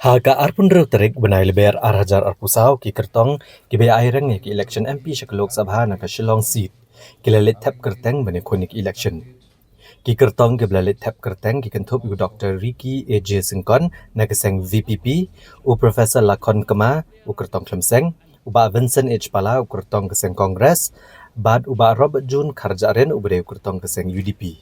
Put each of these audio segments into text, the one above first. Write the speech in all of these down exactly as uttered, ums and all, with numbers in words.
Ha ka arphew hynriew tarik bnai Lber ar hajar arphew saw, ki kyrtong kiba ïa aireng ïa ki election M P sha ka Lok Sabha na ka Shillong seat ki la leit thep kyrteng ban ïakhun ïa ki election. Ki kyrtong kiba la leit thep kyrteng ki kynthup ïa u Doctor Ricky A J Syngkon na ka seng V P P, u Professor Lakhon Kma, u kyrtong Khlem Seng, u Bah Vincent H Pala, u kyrtong ka seng Congress, bad u Bah Robert June Kharjahrin, uba dei u kyrtong ka seng U D P.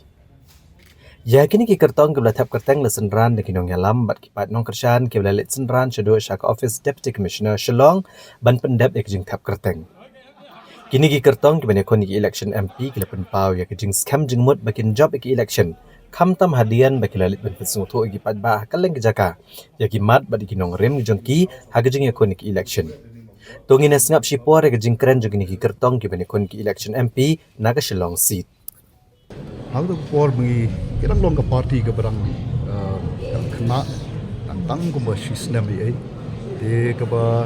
Ïa kine ki kyrtong kiba la thep kyrteng la synran da ki nongïalam bad ki paid nongkyrshan kiba la leit synran shaduh sha ka office Deputy Commissioner Shillong ban pyndep ïa ka jingthep kyrteng. Kine ki kyrtong kiba ïakhun ïa ki election M P ki la pynpaw ïa ka jingskhem jingmut ba kin jop ïa ki election, khamtam hadien ba ki la leit ban pynsngewthuh ïa ki paidbah ha kylleng ki jaka ïa ki mat bad ïa ki nongrim jong ki ha ka jingïakhun ïa ki election. To ngin ïa sngap shipor ïa ka jingkren jong kine ki kyrtong kiba ïakhun ïa ki election M P na ka Shillong seat. Ha kato ka por ba ngi, ka dang long ka party kaba dang, eh, dang khynnah, dang tang kumba shi snem ei ei. Te kaba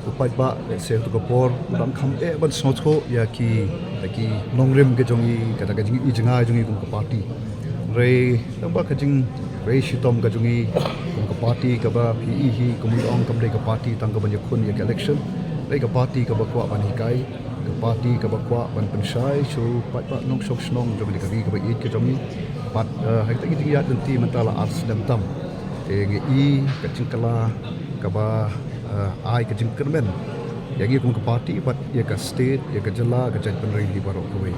u paidbah, eh, sha kato ka por u dang kham eh ban sngewthuh ïa ki, ïa ki nongrim ka jong ngi, kata ka jing, i jngai jong ngi kum ka party. Hynrei tang ba ka jingtrei shitom ka jong ngi kum ka party, kaba phi i hi, kum ngi ong, kam dei ka party tang ka ban ïakhun ïa ka election. Dei ka party kaba kwah ban hikai, ka party kaba kwah ban pynshai sha u paidbah nongshong shnong jong ka ri kaba ïeit ka jong ngi. Bad, eh, ha kita ki jingïaid lynti mynta la ar snem tam, te ngi i ka jingkylla kaba, eh, ai ka jingkyrmen ïa ngi kum ka party bad ïa ka state, ïa ka jylla, ka jaitbynriew hi baroh kawei.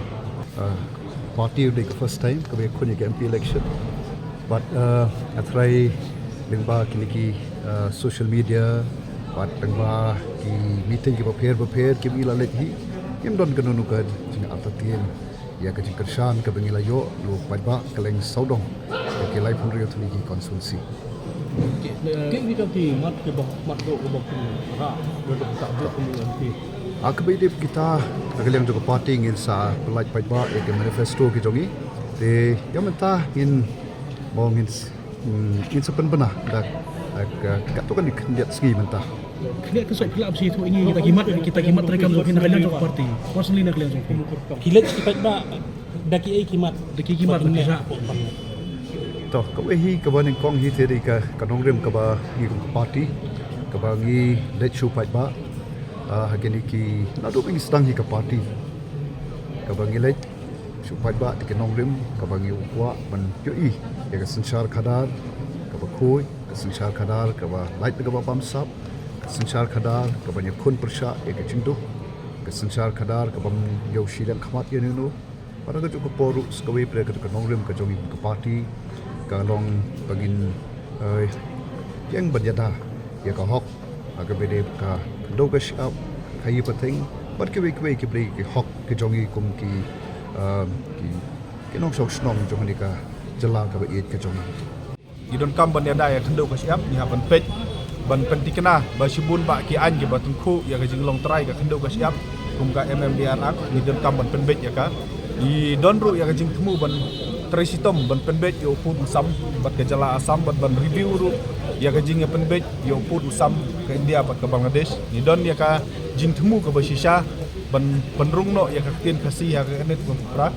Eh, party dei ka first time kaba ïakhun ïa ka M P election. Bad, eh, nga tharai lyngba kine ki, eh, social media, bad lyngba ki meeting kiba pher bapher kiba ngi la leit hi, ngim don kano kano ka jingartatien ïa ka jingkyrshan kaba ngi la ïoh na u paidbah kylleng sawdong ïa ki laiphew hynriew tylli ki constituency. Kei kita ki mat kiba, mat doh kiba pynrah, ba dei kita doh kum M P. Ah, kaba ïadei kita, na ka liang jong ka party ngin sa pynlait paidbah ïa ki manifesto ki jong ngi. Te ïa mynta ngin, mo ngin s-, mm, ngin sa pynbna da, ah, ka, katto katne khyndiat sngi mynta. Khyndiat ka sot phi lah ban shu ïathuh ïa ngi kita ki mat, kita ki mat treikam jong phi na ka liang jong ka party. Personally na ka liang jong phi. Ki leit ki paidbah da kiei ki mat. Da kiei ki mat ba phi rah. To, kawei hi kaba nyngkong hi te dei ka, ka nongrim kaba ngi kum ka party, kaba ngi leit sha u paidbah, ah, ha kine ki, naduh ba ngi sdang hi ka party, kaba ngi leit sha u paidbah da ki nongrim kaba ngi kwah ban ïohi ïa ka synshar khadar kaba khuid, ka synshar khadar kaba lait da kaba bamsap, ka synshar khadar kaba ïakhun pyrshah ïa ka jingduk, ka synshar khadar kaba ym ïoh shiliang khmat ïa uno uno. Bad ha kajuh ka por ruh sa kawei pat ka nongrim ka jong ngi ka party ka long ba ngin, eh, ïeng ban ïada ïa ka hok, ha kaba ïadei ka khyndew ka shyiap, ka khaïi pateng bad kiwei kiwei ki blei ki hok ki jong ngi kum ki, eh, ki, ki nongshong shnong jong kane ka jylla kaba ïeit ka jong ngi. Ngi donkam ban ïada ïa ka khyndew ka shyiap, ngi hap ban peit, ban pynthikna ba shibun bah ki aiñ kiba tyngkhuh ïa ka jinglong trai ka khyndew ka shyiap kum ka M M D R Act, ngi donkam ban pynbeit ïa ka. Ngi don ruh ïa ka jingthmu ban trei shitom ban pynbeit ïa u pud u sam bad ka jylla Assam bad ban review ruh ïa ka jingïapynbeit ïa u pud u sam ka India bad ka Bangladesh. Ngi don ïa ka jingthmu kaba shisha ban pynrung noh ïa ka ktien Khasi ha ka kane ka pra.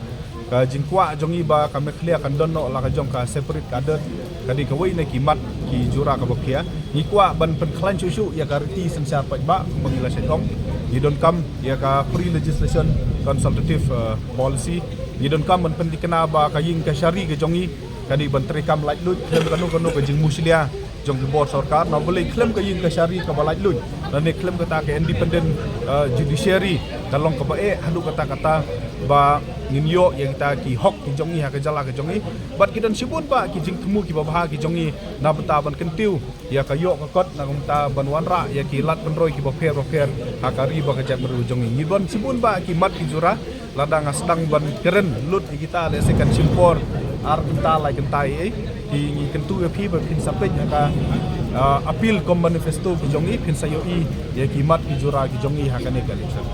Ka jingkwah jong ngi ba ka Meghalaya kan don noh la ka jong ka separate cadre, ka dei kawei na ki mat ki jura kaba khia. Ngi kwah ban pynkhlaiñ shuh shuh ïa ka riti synshar paidbah kumba ngi la shait ong. Ngi donkam ïa ka pre legislation consultative, eh, policy. Ngi donkam ban pynthikna ba ka ïing ka shari ka jong ngi ka dei ban treikam laitluid khlem kano kano ka jingmushlia jong ki bor sorkar, na balei khlem ka ïing ka shari kaba laitluid, lane khlem kata ka independent, eh, judiciary ka long kaba eh haduh katta katta ba ngin ïoh ïa kita ki hok ki jong ngi ha ka jylla ka jong ngi. Bad ki don shibun bah ki jingthmu kiba bha ki jong ngi na bynta ban kyntiew ïa ka ïoh ka kot, na bynta ban wanrah ïa ki lad pynroi kiba pher bapher ha ka ri bad ka jaitbynriew jong ngi. Ngi don shibun bah ki mat ki jura. Lada nga sdang ban kren lut ïa kita, lehse kan shim por ar kynta lai kynta ei ei. Te ngi kyntu ïa phi ba phin sa peit ïa ka, ah, appeal cum manifesto ki jong ngi, phin sa ïohi ïa ki mat ki jura ki jong ngi ha kane ka election.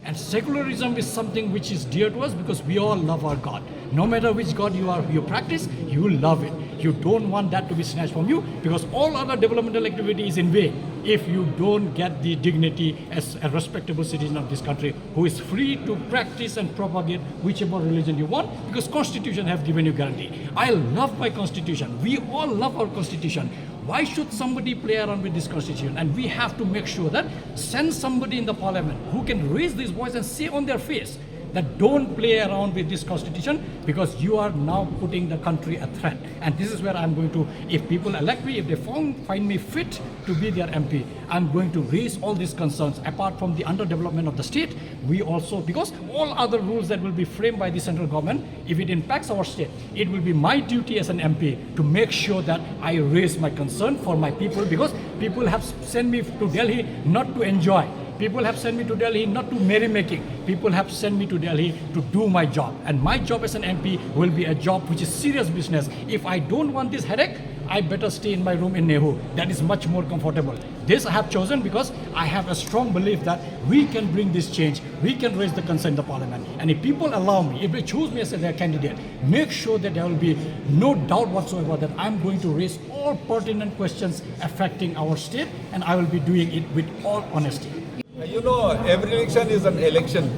And secularism is something which is dear to us because we all love our God. No matter which God you are, you practice, you love it. You don't want that to be snatched from you because all other developmental activity is in vain if you don't get the dignity as a respectable citizen of this country who is free to practice and propagate whichever religion you want, because constitution have given you guarantee. I love my constitution. We all love our constitution. Why should somebody play around with this constitution? And we have to make sure that send somebody in the parliament who can raise this voice and say on their face that don't play around with this constitution, because you are now putting the country at threat. And this is where I'm going to, if people elect me, if they found, find me fit to be their M P, I'm going to raise all these concerns apart from the underdevelopment of the state. We also, because all other rules that will be framed by the central government, if it impacts our state, it will be my duty as an M P to make sure that I raise my concern for my people, because people have sent me to Delhi not to enjoy. People have sent me to Delhi not to merrymaking. People have sent me to Delhi to do my job. And my job as an M P will be a job which is serious business. If I don't want this headache, I better stay in my room in NEHU. That is much more comfortable. This I have chosen because I have a strong belief that we can bring this change. We can raise the concern in the parliament. And if people allow me, if they choose me as their candidate, make sure that there will be no doubt whatsoever that I'm going to raise all pertinent questions affecting our state, and I will be doing it with all honesty. Uh, You know, every election is an election.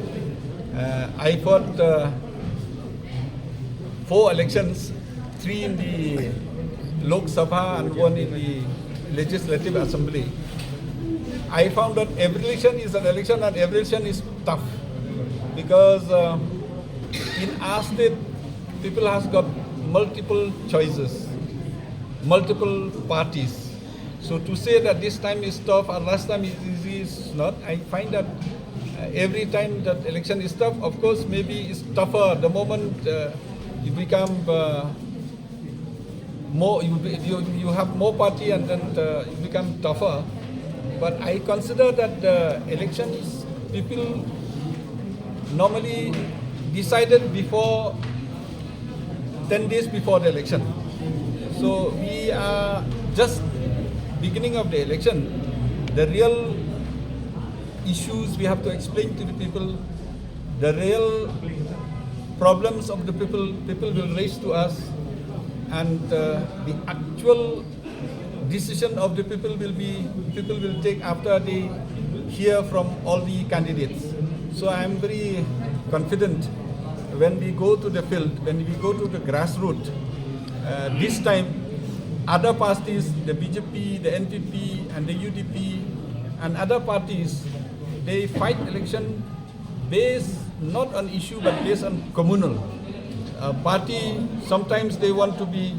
Uh, I fought uh, four elections, three in the Lok Sabha and one in the Legislative Assembly. I found that every election is an election and every election is tough because uh, in our state, people has got multiple choices, multiple parties. So to say that this time is tough or last time is easy is not. I find that uh, every time that election is tough, of course, maybe it's tougher the moment uh, you become uh, more, you, be- you, you have more party and then uh, you become tougher. But I consider that the elections, people normally decided before ten days before the election. So we are just beginning of the election. The real issues we have to explain to the people, the real problems of the people, people will raise to us, and uh, the actual decision of the people will be, people will take after they hear from all the candidates. So I am very confident when we go to the field, when we go to the grassroots, uh, this time other parties, the B J P, the N P P, and the U D P, and other parties, they fight election based not on issue but based on communal. Uh, party, sometimes they want to be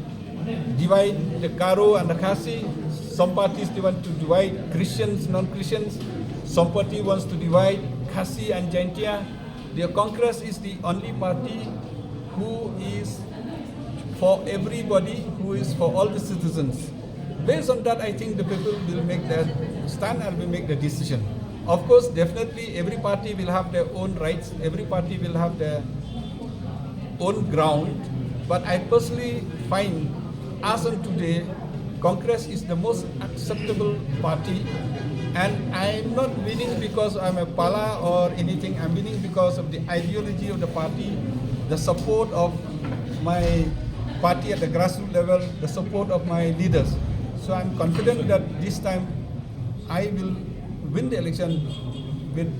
divide the Garo and the Khasi. Some parties they want to divide Christians, non-Christians. Some party wants to divide Khasi and Jaintia. The Congress is the only party who is for everybody, who is for all the citizens. Based on that, I think the people will make their stand and will make the decision. Of course, definitely every party will have their own rights, every party will have their own ground, but I personally find as on today, Congress is the most acceptable party, and I am not winning because I'm a Pala or anything. I'm winning because of the ideology of the party, the support of my party at the grassroots level, the support of my leaders. So I'm confident that this time I will win the election with,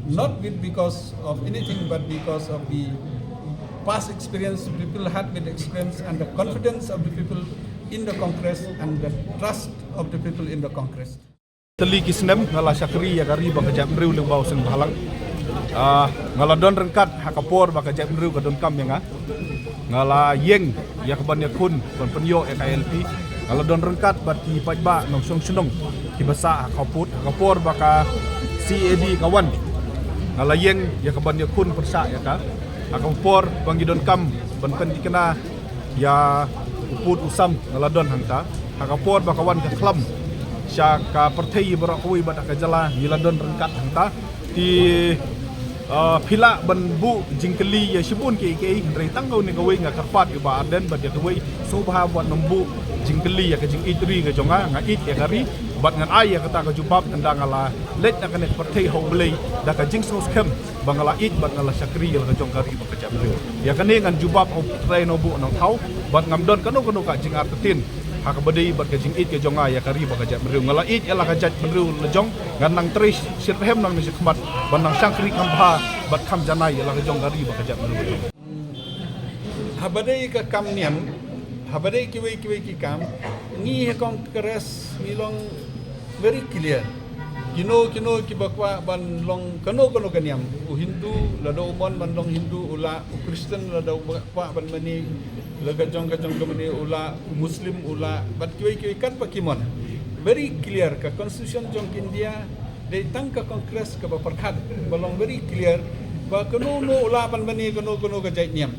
not with because of anything, but because of the past experience people had with experience and the confidence of the people in the Congress and the trust of the people in the Congress. Tylli ki snem nga la shakri ïa ka ri bad ka jaitbynriew lyngba u seng bhalang. Ah, nga la don ryngkat ha ka por ba ka jaitbynriew ka donkam ïa nga. Nga la ïeng ïa ka ban ïakhun ban pynïoh ïa ka I L P. Nga la don ryngkat bad ki paidbah nongshong shnong kiba sah ha ka pud, ha ka por ba ka C A D ka wan. Nga la ïeng ïa ka ban ïakhun pyrshah ïa ka. Ha ka por ba ngi donkam ban pynthikna ïa u pud u sam nga la don hangta. Ha ka por ba ka wan ka khlam sha ka pyrthei baroh kawei bad ha ka jylla ngi la don ryngkat hangta. Te, ah, phi lah ban buh jingkylli ïa shibun kiei kiei, hynrei tang kawei ne kawei nga kyrpad ïa u Bah Ardent bad ïa kawei, sngewbha wat nym buh jingkylli ïa ka jingïeit ri ka jong nga, nga ïeit ïa ka ri, bad ngan ai ïa kata ka jubab ynda nga la leit na kane ka pyrthei ha U Blei da ka jingsngewskhem ba nga la ïeit bad nga la shakri ïa la ka jong ka ri bad ka jaitbynriew. Ïa kane ngan jubab ha U Trai Nongbuh Nongthaw, bad ngam don kano kano ka jingartatien ha kaba dei bad ka jingïeit ka jong nga ïa ka ri bad ka jaitbynriew. Nga la ïeit ïa la ka jaitbynriew la jong, ngan nang trei shitrhem nangne shakhmat ban nang shakri kham bha bad kham janai ïa la ka jong ka ri bad ka jaitbynriew. Haba dei ka kam niam, Haba dei kiwei kiwei ki kam, ngi ha Congress ngi long very clear. Kino kino kiba kwah ban long kano kano ka niam, u Hindu lada u mon ban long Hindu u lah, u Christian lada u kwah ban mane la ka jong ka jong ka mane u lah, u Muslim u lah, bad kiwei kiwei katba ki mon. Very clear, ka constitution jong ka India dei tang ka Congress kaba pyrkhat, ba long very clear ba kano kano u lah ban mane kano kano ka jait niam.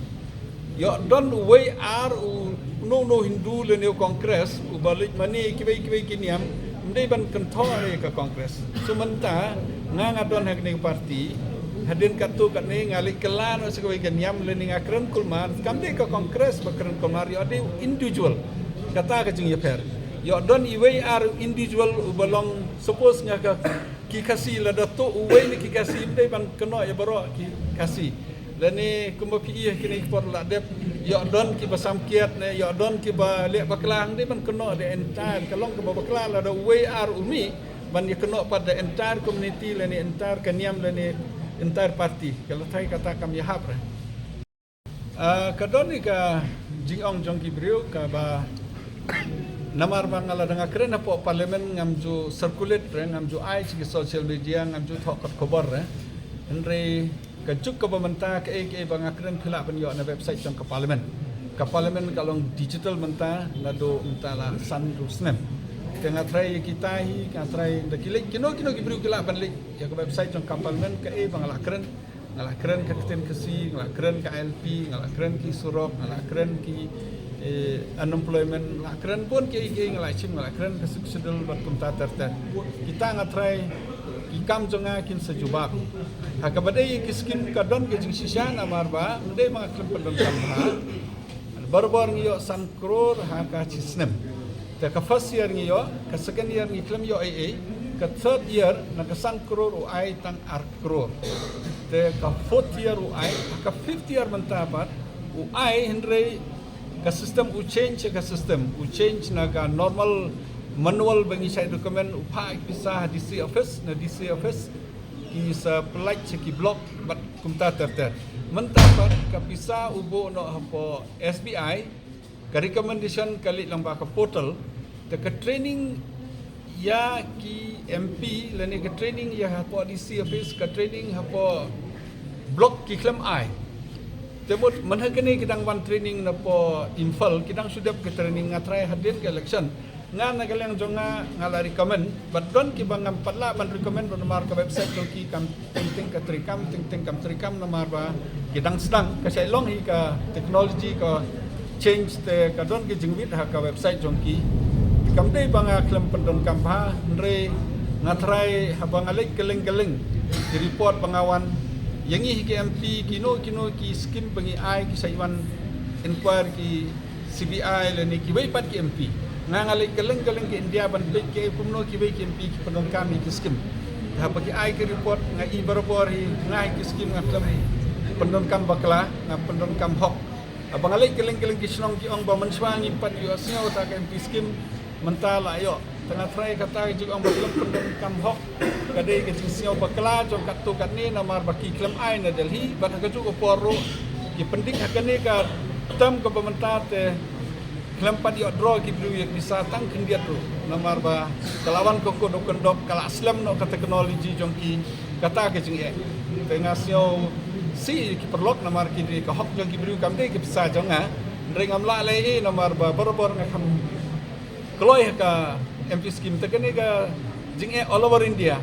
Ïoh don uwei ar u, uno uno Hindu lane u Congress uba leit mane kiwei kiwei ki niam, ym dei ban kynthoh ïa ka Congress. So mynta nga nga don ha kane ka party, hadien katto katne nga leit kylla noh sha kawei ka niam lane nga kren kulmar, kam dei ka Congress ba kren kulmar, ïoh dei u individual. Kata ka jingïapher. Ïoh don iwei ar u individual uba long, suppose nga ka ki Khasi, lada tuh uwei na ki Khasi, ym dei ban kynnoh ïa baroh ki Khasi. Lane kumba phi ïohi ha kine ki por la dep, ïoh don kiba samkiat ne ïoh don kiba leh bakla, ym dei ban kynnoh the entire, ka long kaba bakla lada uwei ar u mih ban ïa kynnoh pat the entire community lane entire ka niam lane entire party. Ka lehthai kata kam ïahap re. Ah, ka don ïa ka jingong jong ki briew kaba namar ba nga lada nga kren hapoh Parliament ngam ju circulate re, ngam ju ai sha ki social media, ngam ju thoh kot khubor re. Hynrei ka juk kaba mynta kaei kaei ba nga kren phi lah ban ïoh na website jong ka Parliament. Ka Parliament ka long digital mynta, naduh mynta la san ruh snem. Te nga trai ïa kita hi, nga trai da ki leit, kino kino ki briew ki lah ban leit ïa ka website jong ka Parliament, kaei ba nga lah kren. Nga lah kren ka ktien Khasi, nga lah kren ka I L P, nga lah kren ki surok, nga lah kren ki, eh, unemployment, nga lah kren bun kiei kiei, nga lah shim, nga lah kren ka Sixth Schedule bad kumta ter ter. Kita nga trai ki kam jong nga kin sa jubab. Ha kaba dei ki skim ka don ka jingshisha namar ba ym dei ba nga khlem pyndonkam bha. Barabor ngi ïoh san klur ha ka shi snem. Te ka first year ngi ïoh, ka second year ngi khlem ïoh ei ei, ka third year na ka san klur u ai tang ar klur. Te ka fourth year u ai, ha ka fifth year mynta pat u ai, hynrei ka system u change, ka system u change na ka normal manual ba ngi shait recommend, u phah pisa ha D C office, na D C office ki sa pynlait sha ki block bad kumta ter ter. Mynta pat ka pisa u buh noh hapoh S B I, ka recommendation ka leit lyngba ka portal, te ka training ïa ki M P lane ka training ïa hapoh D C office, ka training hapoh block ki khlem ai. Te mut mynta kane ki dang wan training napoh Imphal, ki dang shu dep ka training, nga trai hadien ka election. Nga na ka liang jong nga, nga la recommend, bad don kiba ngam pat lah ban recommend bad namar ka website jong ki kam teng teng ka treikam, teng teng kam treikam namar ba ki dang sdang, ka shait long hi ka technology ka change te ka don ka jingwit ha ka website jong ki. Kam dei ba nga khlem pyndonkam bha, hynrei nga trai haba nga leit kylleng kylleng ki report ba nga wan ïa ngi hi ki M P, kino kino ki skim ba ngi ai ki shait wan inquire ki C B I lane kiwei pat ki M P. Nga nga leit kylleng kylleng ki India ban peit ki kumno kiwei ki M P ki pyndonkam ïa ki skim. Haba ki ai ki report nga i barabor hi, nga hi ki skim nga khlem pyndonkam bakla, nga pyndonkam hok. Haba nga leit kylleng kylleng ki shnong ki ong ba mynshuwa ngi pat ïohsngew ta ka M P skim, mynta la ïoh. Te nga trai kata ka jingong ba khlem pyndonkam hok ka dei ka jingsngew bakla jong katto katne namar ba ki khlem ai na Delhi, bad ha kajuh ka por ruh ki pyndik ha kane ka term kaba mynta te khlem pat ïoh draw ki briew ïa ka pisa tang khyndiat ruh namar ba ka la wan ka kut u kyndop, ka la slem noh ka technology jong ki, kata ka jingeh. Te nga sngew sih ïa ki paralok namar ki dei ka hok jong ki briew, kam dei ka pisa jong nga. Hynrei ngam lah leh ei namar ba barabor nga kham kloi ha ka M P skim, te kane ka jingeh all over India.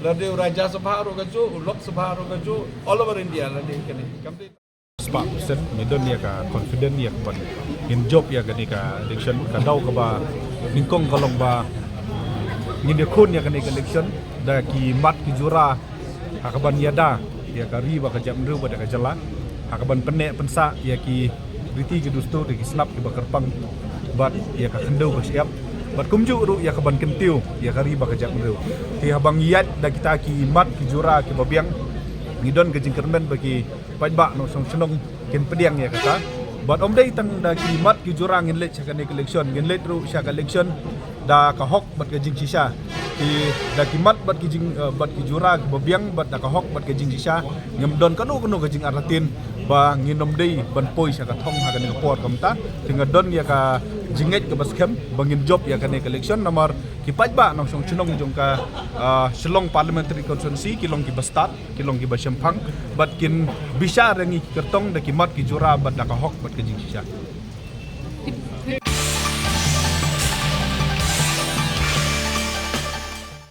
La dei u Rajya Sabha ruh kajuh, u Lok Sabha ruh kajuh, all over India la dei kane. Kam dei. Spah percent ngi don ïa ka confident ïa ka ban ngin jop ïa kane ka election, ka daw kaba nyngkong ka long ba ngin ïakhun ïa kane ka election da ki mat ki jura ha kaban ïada ïa ka ri bad ka jaitbynriew bad ïa ka jylla, ha kaban pynneh pynsah ïa ki riti ki dustur, ïa ki sngap kiba kyrpang bad ïa ka khyndew ka shyiap, bad kumjuh ruh ïa kaban kyntiew ïa ka ri bad ka jaitbynriew. Te haba ngi ïaid da kita ki mat ki jura kiba biang, ngi don ka jingkyrmen ba ki paidbah nongshong shnong kin pdiang ïa kata. Bad ym dei tang da ki mat ki jura ngin leit sha kane ka election, ngin leit ruh sha ka election da ka hok bad ka jingshisha. Te da ki mat bad ki jing, eh, bad ki jura kiba biang bad da ka hok bad ka jingshisha, ngim don kano kano ka jingartatien ba ngin ym dei ban poi sha ka thong ha kane ka por. Kumta te nga don ïa ka jingngeit kaba skhem ba ngin jop ïa kane ka election, namar ki paidbah nongshong shnong jong ka Shillong Parliamentary Constituency ki long kiba stad, ki long kiba shemphang, bad kin bishar ïa ngi ki kyrtong da ki mat ki jura bad da ka hok bad ka jingshisha.